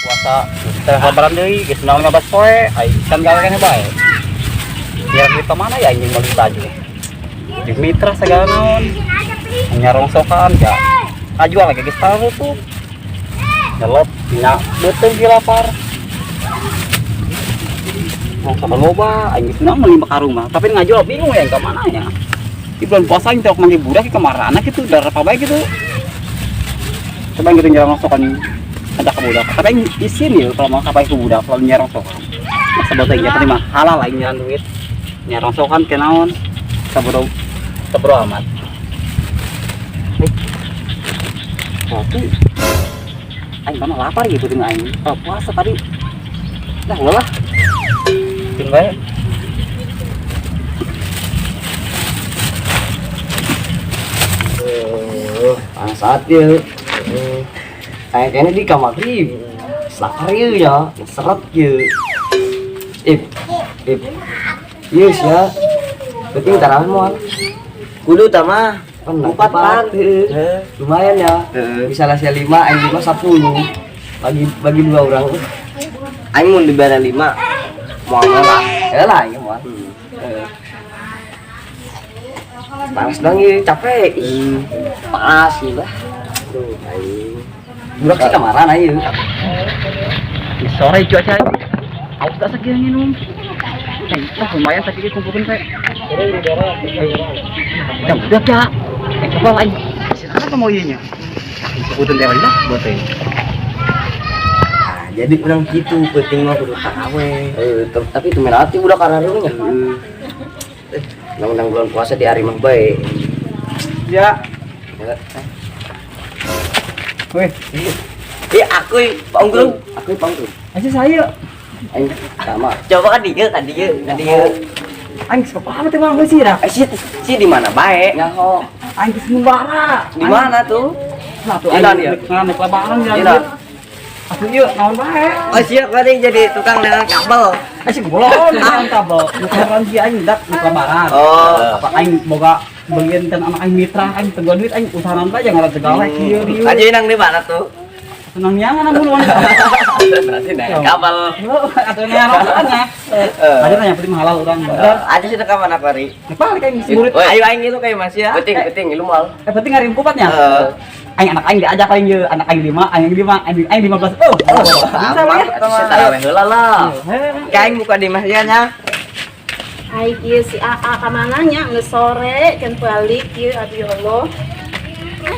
Puasa teh lebaran deui geus naon 15 poe, aing can gawe keneh bae. Nyiar duit ka mana ya anjing meuli baju. Jeung mitra segala naon. Nyarongsokan ya. Kajual lagi geus tahu tuh. Nyelot nya beuteung di lapar. Rongsokan loba, aing geus naon meuli karung mah. Tapi ngajual bingung ya ka mana ya. Di bulan puasa aing teh manggil budak ke kamarana gitu, darah apa bae gitu. Coba gitu nyerang rongsokan ajak ke budak. Tapi aing isin ya kalau mau kapai ke budak kalau nyerang rongsokan. Masa buat aing penting mah halal aing nyerang duit. Nyerang rongsokan ke naon? Sabro sabro amat. Eh. Waktu aing mana lapar gitu dengan aing. Kalau puasa tadi. Dah ulah lah. Ting bae. Panas saat ya. Kayaknya di kamar maghrib. Lapar ya ya, seret ya. Ip, ip. Iya ya. Penting tarawih moal. Kudu tama. Empat pan. Lumayan ya. Bisa lah sia 5, aing 5 10. Bagi bagi dua orang. Aing mun dibere 5 moal lah. Ya lah aing moal. Panas dong ya, capek. Ih, panas ya lah. Aduh, aing. Budak sih kamaran aing. Di sore cuaca aus gak sakit minum. Eh, lah lumayan sakit kumpulin teh. Ya udah ya. Eh, coba lain. Apa mau ieu nya? Sebutin teh lah buat teh. Nah, jadi urang kitu penting mah kudu taraweh. Tapi itu merati udah karena dulunya. Undang-undang bulan puasa di hari mah bae. Ya. Ya. Weh, Ih, aku Pak Unggul. Aku panggung. aja saya. Aing sama. Coba kan dieu, kan dieu, kan dieu. Aing geus apa teh mah sih dah. Eh, si, si di mana bae? Nyaho. Aing geus membara. Di mana tuh? Nah, tuh Di aing dia. nek lebaran ya. Di mana? Atuh ieu naon bae? Oh, siap kan jadi tukang dengan kabel. Eh sih goblok, naon kabel. Lebaran sih aing dak nek lebaran. Oh. Apa aing boga bagian kan anak aing mitra aing teguan duit aing usahaan bae jangan segala kieu dieu. Aja nang di mana tuh? Senang nyangan buluan. Berarti dengan kabel. Atau nyangan ya. Ada yang penting halal urang bener. Aja sudah ke mana Pari? Nek balik aing murid. Ayo aing itu kayak Mas ya. Penting penting lu mal. Eh penting ngarim kupatnya. Heeh. Aing anak aing diajak aing ye, anak aing 5, aing 5, aing 15. Oh, bisa ya. Taraweh heula lah. Kayak aing buka di masjidnya. Ai kieu si AA ka mana nya geus sore can balik ieu aduh ya Allah.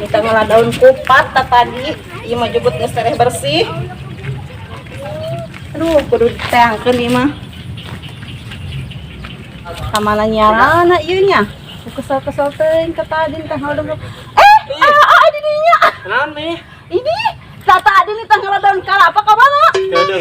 Kita ngalah daun kupat ta tadi, ieu mah jebut geus tereh bersih. Aduh, kudu diteangkeun ieu mah. Ka mana nyarana ieu nya? Kesel-kesel teuing ka tadi teh ngadaun. Eh, AA di dinya. Naon nih? Ini tata adi nih teh ngadaun kalapa ka mana?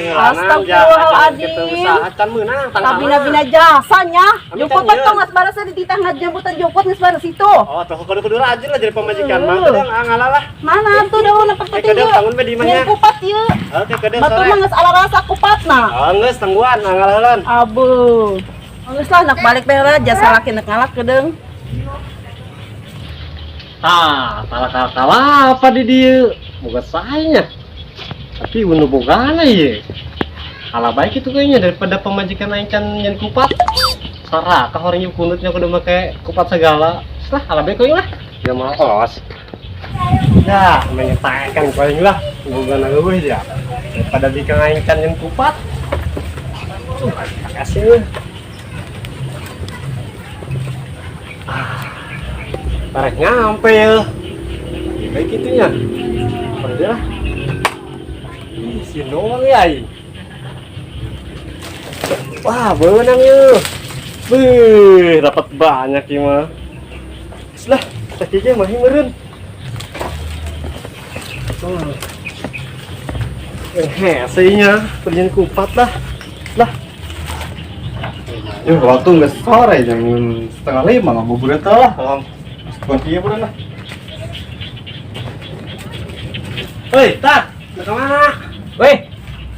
Astagfirullahaladzim. Usaha can meunang Kabina-bina jasanya. Ami Jemput kan tong geus bares di titah ngajemputan jemput geus bares itu. Oh, tuh kudu kudu rajin lah jadi pamajikan mah. Kadang ngalah lah. Mana tuh daun apa Eh, penting kadang yeuh. bangun we di imahnya. Nyen kupat yeuh. Oke, kadang Batur sore. mah geus ala rasa kupatna. Oh, geus tangguan ngalah-ngalahan. Abu. Geus lah nak balik teh lah jasa laki nek ngalak kedeung. Ah, salah salah apa di dia? Boga sayanya. Tapi unu bogana ye. Ala baik itu kayaknya daripada pamajikan aing can nyen kupat. Sarakah orang yang kunutnya kudu make kupat segala. Lah, ala baik lah. Ya mau os. Ya, menyetakan koing lah. Bogana leuwih ya. Daripada bikang aing can nyen kupat. Makasih. Ah, tarik nyampe ya. Kayak gitunya. Pergi lah. Ih, si doang ya. Ih. Wah, benang yuk. Wih, dapat banyak ya mah. Lah, sakinya mah meureun. Oh. Hesenya, perjan kupat lah. Lah. Ya, waktu nggak sore jam 4:30 ngabuburit lah. Kalau iya bulan lah. Hei, Tak, mau ke mana? Weh,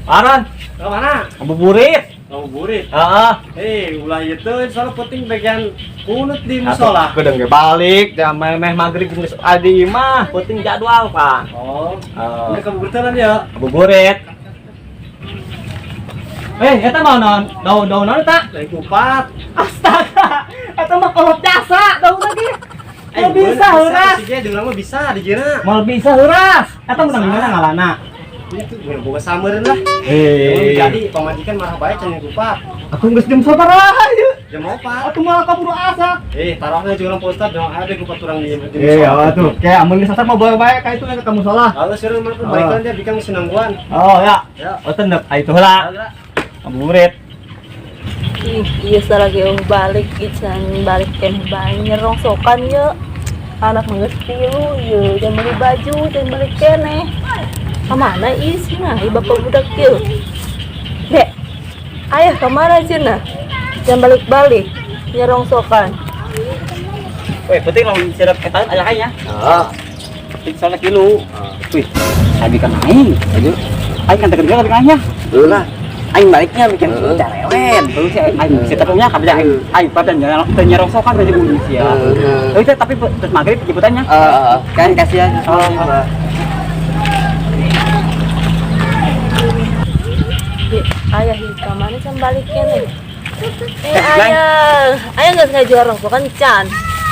Aran, Ke mana? ngabuburit. Ngabuburit. Heeh. Hei, ulah itu soalnya penting bagian kunut di musola. Aku udah nggak balik, jam meh maghrib geus adi mah, penting jadwal, Pak. Oh, Heeh. ini kebuburan ya? Ngabuburit. Eh, eta mah naon? Daun-daun naon eta? Lain kupat. Astaga, eta mah kolot jasa daun lagi. Eh, Mau bisa heuras. Sih, di urang mah bisa dikira. Mau bisa heuras. Eta menang di mana ngalana? Itu gue boga sameureun lah. Eh. Jadi pamajikan marah bae can kupat. Aku geus jam sabaraha ieu? Jam 4. Aku malah kaburu asak. Eh, taruhnya juga orang Pak Ustad dong, ada kupat urang di Eh, ya tuh. Kayak amun geus mah boleh bae ka itu ka musola. Lalu sih urang mah balikan dia bikang sinangguan. Oh ya. Ya. Oh tendep, ah, itu heula. Ngabuburit. Ih, iya lagi balik ican balik kan banyak rongsokan ye. Anak geus tilu ye, jangan beli baju, jangan beli keneh. Kemana ih nah, ih bapak budak ye. Dek, ayah kemana cenah? Jangan balik-balik, nyerongsokan. Weh, penting lamun siap eta aya kayaknya. Heeh. Penting soalnya kilo. Wih, abi kan aing. Aduh. Aing kan tekan tapi aingnya. Dulu lah. Aing baliknya bikin Heeh. carewet. Terus sih aing si tepungnya kabeh aing. Aing pada teu nyerongsokan teh bunyi sih ya. Heeh. Tapi teh, tapi terus maghrib jemputannya. Heeh, kan kasihan. Oh. Dek, ayah ih kemana can balik keneh? Eh, Eh, Neng. ayah, ayah nggak sengaja rongsokan can.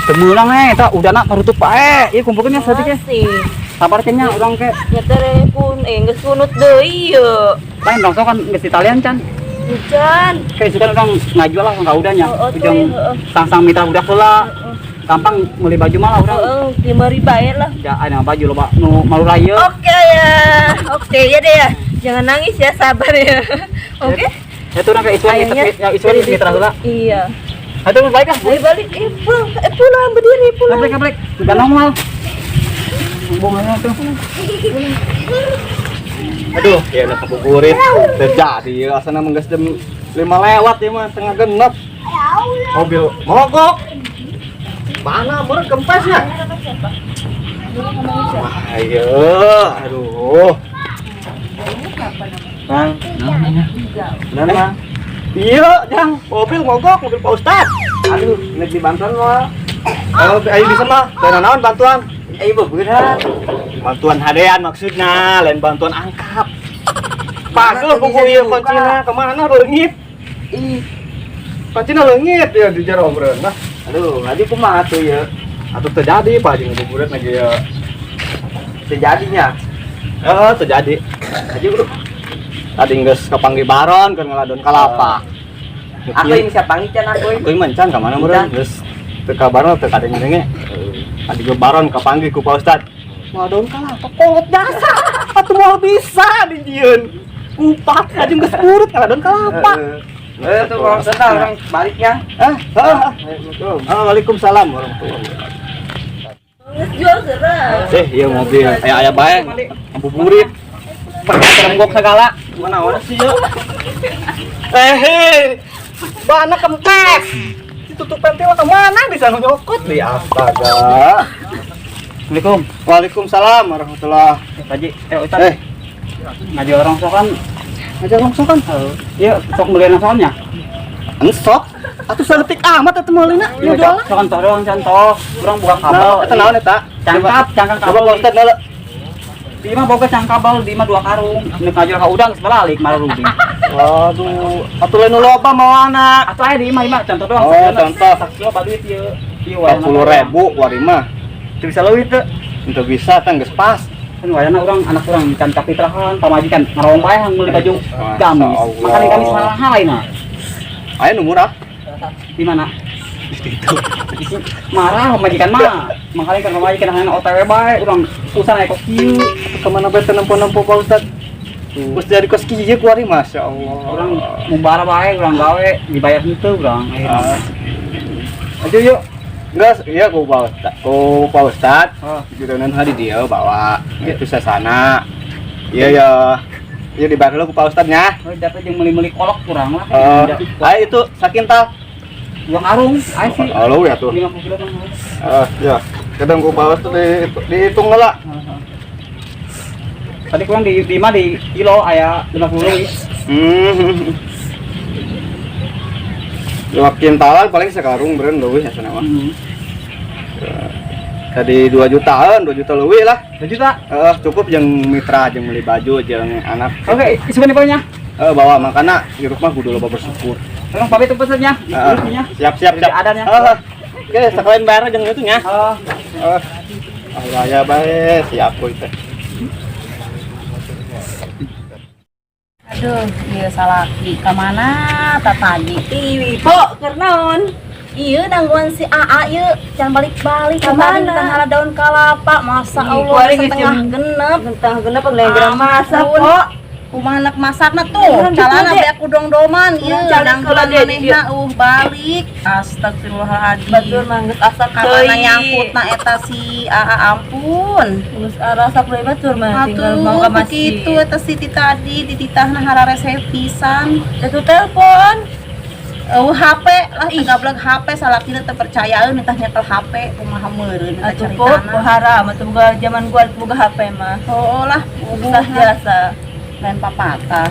Temulang eh eta udah nak parutup bae. Ieu kumpulkeun nya saeutik Masih. Sabar nya urang ke. Nyetere pun, eh geus kunut deui ye. Lain rongsokan geus ditalian can. Can. Kayak suka orang ngajual lah enggak udahnya. Oh, oh, tuh, Ujung heeh. sang-sang mitra udah heula. Gampang beli baju malah urang. Heeh, 5.000 bae lah. Ya ada baju loba nu malu raya. Oke ya, oke ya deh ya. Jangan nangis ya, sabar ya. Oke. Itu orang kayak isuan Ayahnya ya isuan dari mitra heula. Iya. Aduh balik lah. Ayo balik, pulang, pulang berdiri pulang. Balik balik. Enggak normal. Bunganya tuh. Aduh, ya nak ngabuburit. Terjadi ya asana mah geus jam 5 lewat ya mah setengah genep. Mobil mogok. Mana meureun kempesnya? Wah, ayo, aduh. Bang, Nah, nah. Iya, Jang, mobil mogok, mobil Pak Ustad. Aduh, nek dibantuan mah. Kalau ayo bisa mah, teu naon bantuan. Eh, beberat. Bantuan hadean maksudnya, lain bantuan angkap. Pagel buku ieu kuncina kemana leungit? Ih, Kuncina leungit ya di jero meureun lah. aduh, adi kumaha tuh ya? Atuh terjadi Pak Haji ngabuburit lagi ya. Terjadinya. Heeh, terjadi. Aja bro. Tadi geus kapanggih baron keur ngaladon kalapa. Aku ini siapa ngican aku ini? Aku mencan ka mana meureun geus teu kabarna teu kadenge-denge. Tadi ge baron kapanggih ku Pak Ustad. Ngadon kalapa kolot jasa. Atuh moal bisa dijieun. Kupat aja geus urut ngaladon kalapa. Eh, tuh kalau senang orang baliknya. Ah, ah, ah. Waalaikumsalam warahmatullahi wabarakatuh. Geus jual geura. Eh, iya mobil. Aya aya bae. Ngabuburit. Pakai renggok segala. Mana orang sih ya? Eh, hei. Bana kempes. Ditutup pentil ke mana bisa nyokot di astaga. Assalamualaikum. Waalaikumsalam warahmatullahi. Pak Haji, eh Ustad. Eh, Ngajual rongsokan. ngajar rongsokan. Iya, sok beli rongsokannya. Ensok. Atuh saeutik amat atuh meulina. Iya, Iya, sok contoh doang contoh. Urang buka kabel. Nah, eta naon eta? Cangkap, cangkang Coba kabel. Pak Ustad heula. Di mah boga cangkabel, di mah 2 karung. Nek ngajual ka udang geus balik malah rugi. Waduh, atuh lain nu loba mawana. Atuh aya di imah contoh doang. Oh, contoh. Sakilo ba duit ieu. Ieu 40.000 wari mah. Teu bisa leuwih teu. Teu bisa kan geus pas. Kan wayana urang anak urang can kapitrahan, pamajikan ngarong bae hang meuli baju Masya gamis. Allah. Makanya gamis mahal lain mah. Aya nu murah. Di mana? Marah pamajikan mah. Makanya kan pamajikan hayang OTW bae urang susah naik kos kieu. Kemana bae teu nempo-nempo Pak Ustad? Terus jadi kos kieu kuari Masya Allah. Urang mumbara bae urang gawe dibayar henteu urang. Ah. Ayo yuk. Enggak, iya ku Pak Ustad. Ku Pak Ustad. Oh. Jurunan hari dia bawa itu sasana. Iya ya. Iya dibayar dulu ku Pak Ustadnya. Oh, dapat jeung meuli-meuli kolok kurang lah. Ayo itu sakintal. 2 karung, ayo sih. Halo ya tuh. 50 kilo mah. Ya. Kadang ku Pak Ustad dihitung lah. Tadi kurang di 5 di kilo aya 50 leuwih. 5 kintalan paling sekarung beren leuwih asana mah. Tadi 2 jutaan, 2 juta leuwih lah. 2 juta. Cukup jeung mitra jeung beli baju jeung anak. Oke, isukan di pokoknya. Eh, bawa makana hirup mah kudu loba bersyukur. Tolong pamit tuh pesennya. Heeh. Siap, siap, siap. Adanya. Heeh. Oke, sekalian bayar jeung itu nya. Oh. Heeh. Ah, ya bae, siap kuy teh. Aduh, ieu salaki ka mana tatadi? Ih, Po, keur naon? Iya, nangguan si AA ieu can balik-balik. Ka Kemarin mana? kita ngala daun kalapa, masa Ih, Allah kuari geus setengah jam genep. Setengah genep penggerak masak, Ampun. Po. Kumaha nak masakna tuh? Urang Calana gitu, beak udong doman ieu Urang calik nangguan heula, Dek, di manehna balik. Astagfirullahaladzim. Batur mah geus asak Kamana deui. nyangkutna eta si AA, ampun. Geus arasak deui batur mah tinggal mau Atuh ka masjid. begitu eta si ti tadi dititahna hararese pisan. Itu telepon. Eueuh HP lah, gablek HP salakina teu percayaeun nitah nyekel HP kumaha meureun eta Atuh Po, caritana. haram atuh boga zaman gua boga HP mah. Oh lah, Susah jasa. Lain papatah.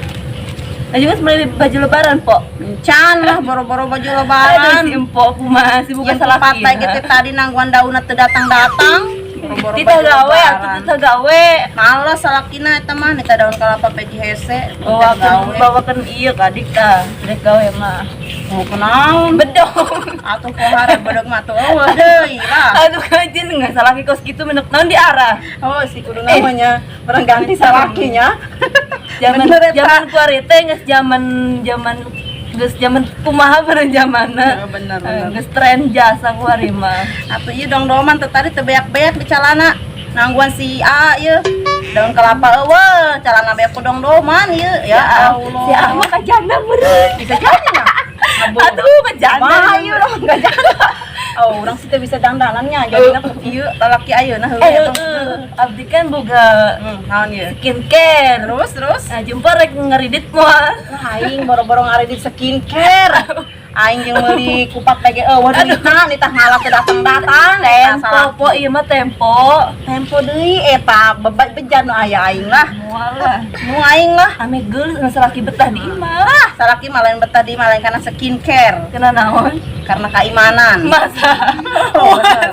Nah juga sebenarnya baju lebaran, Po. Encan lah boro-boro baju Aduh, lebaran. si empok kumaha si buka Yang salaki. patai gitu tadi nangguan daunna teu datang-datang. Boro-boro Tita baju gawe lebaran. atuh tita gawe. Males salakina eta mah nita daun kalapa peji hese. Bawakeun bawakeun ieu ka adik tah. Rek gawe mah. Oh, kunaon? Bedong. Atuh pohara bedog mah tuh eueuh deui lah. Aduh kajin nggak salaki kos gitu menek naon di arah. Oh, si kudu namanya orang ganti salakinya. Zaman Bener, eta. zaman kuari teh geus zaman zaman geus zaman kumaha bareng zamanna. Oh, bener, Eh, bener. Geus tren jasa kuari mah. Atuh ieu dong-doman teh tadi teu beak-beak di calana. Nangguan si A ieu. Daun kelapa eueuh, calana beak ku dong-doman ieu. Ya Allah. Si A mah kajana meureun. Bisa jadi mah. Aduh kajana. Mah ieu dong kajana. Oh, urang sih teu bisa dangdanannya. Jadina ieu lalaki ayeuna heueuh Eh, eta. heeh. Abdi kan boga Naon ieu? skincare. Terus terus. Nah, jumpa rek ngeridit moal. Nah, aing boro-boro ngaredit skincare. Aing jeung meuli kupat lagi eueuh duitna nitah ngalah teu datang-datang. Tempo, po ieu mah tempo. Tempo deui eta bebaj bejan nu aya aing lah. Moal lah. Nu aing lah. Ame geus ngan salaki betah di imah. Ah, salaki mah lain betah di mah lain karena skincare, Kena naon? Karena keimanan. Masa. Oh, bener.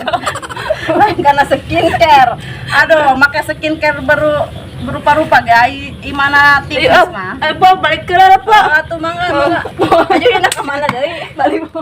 Lain karena skincare. Aduh, make skincare baru berupa-rupa ge ai imana tipis mah. Eh, Po, balik ke lah, Po. Atuh mangga, mangga. Ayo enak kemana deui? Balik, Po.